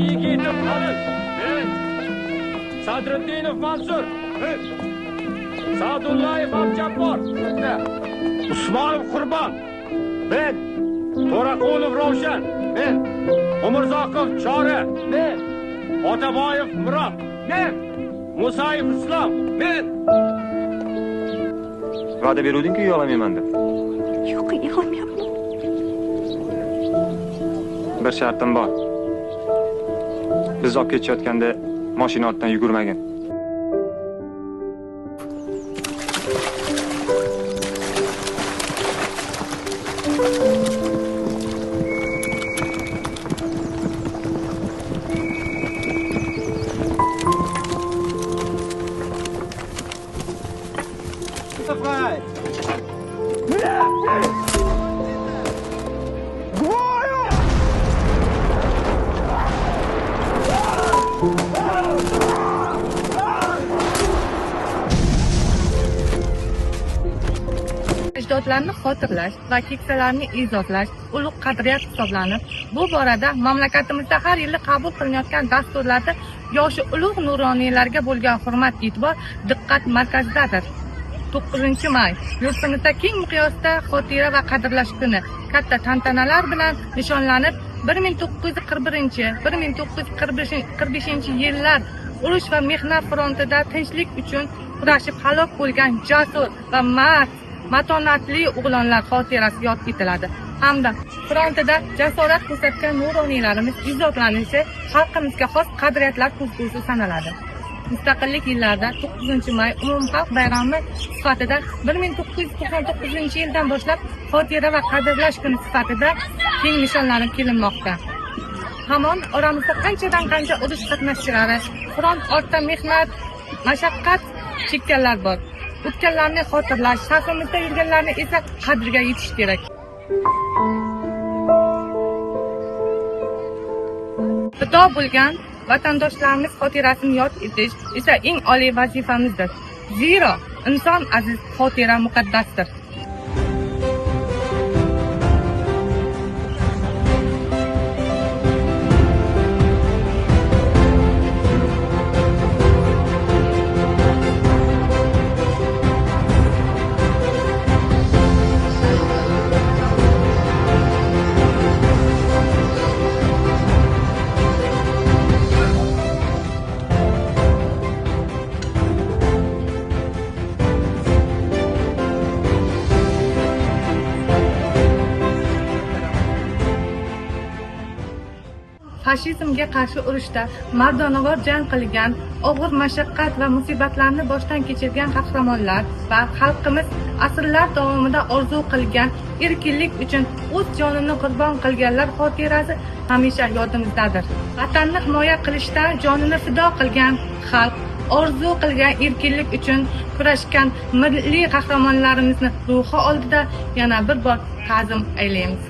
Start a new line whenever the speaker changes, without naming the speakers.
Yigitov Halil. Men. Sadriddinov Mansur. Men. Sa'dullayev Abjabbor. Usmonov Qurbon. Men. To'raqulov Ravshan. Men. Umurzoqov Chori. Men. Otaboyev Murod. Men. Musayev Islom. Men.
Va'da beruvding-ku yig'lamayman deb.
Yo'q, yig'lamayapman.
Bir shartim bor. Biz olib ketishayotganda mashina ortidan yugurmagin.
Ajdodlarni xotirlash va keksalarni e'zozlash ulug' qadriyat hisoblanib, bu borada mamlakatimizda har yili qabul qilinayotgan dasturlarda yoshi ulug' nuroniylarga bo'lgan hurmat e'tibor diqqat markazidadir. 9 may yurtimizda keng miqyosda xotira va qadrlash kuni katta tantanalar bilan nishonlanib, 1941, 1945 yillar urush va mehnat frontida tinchlik uchun kurashib halok bo'lgan jasur va mard, matonatli o'g'lonlar xotirasi yod etiladi hamda frontida jasorat ko'rsatgan nuroniylarimiz e'zozlanishi xalqimizga xos qadriyatlar ko'zgusi sanaladi. Mustaqillik yillarida 9 may umumxalq bayrami sifatida 1999 yildan boshlab xotira va qadrlash kuni sifatida keng nishonlanib kelinmoqda. Hamon oramizda qanchadan qancha urush qatnashchilari, front ortida mehnat, mashaqqat chekkanlar bor. O'tganlarni xotirlash, safimizda yurganlarni esa qadriga yetish kerak. Fido bo'lgan vatandoshlarimiz xotirasini yod etish esa eng oliy vazifamizdir. Zero inson aziz, xotira muqaddasdir. Fashizmga qarshi urushda mardonavor jang qilgan, og'ir mashaqqat va musibatlarni boshdan kechirgan qahramonlar va xalqimiz asrlar davomida orzu qilgan erkinlik uchun o'z jonini qurbon qilganlar xotirasi hamisha yodimizdadir. Vatanni himoya qilishda jonini fido qilgan, xalq orzu qilgan erkinlik uchun kurashgan milliy qahramonlarimizni ruhi oldida yana bir bor ta'zim aylaymiz.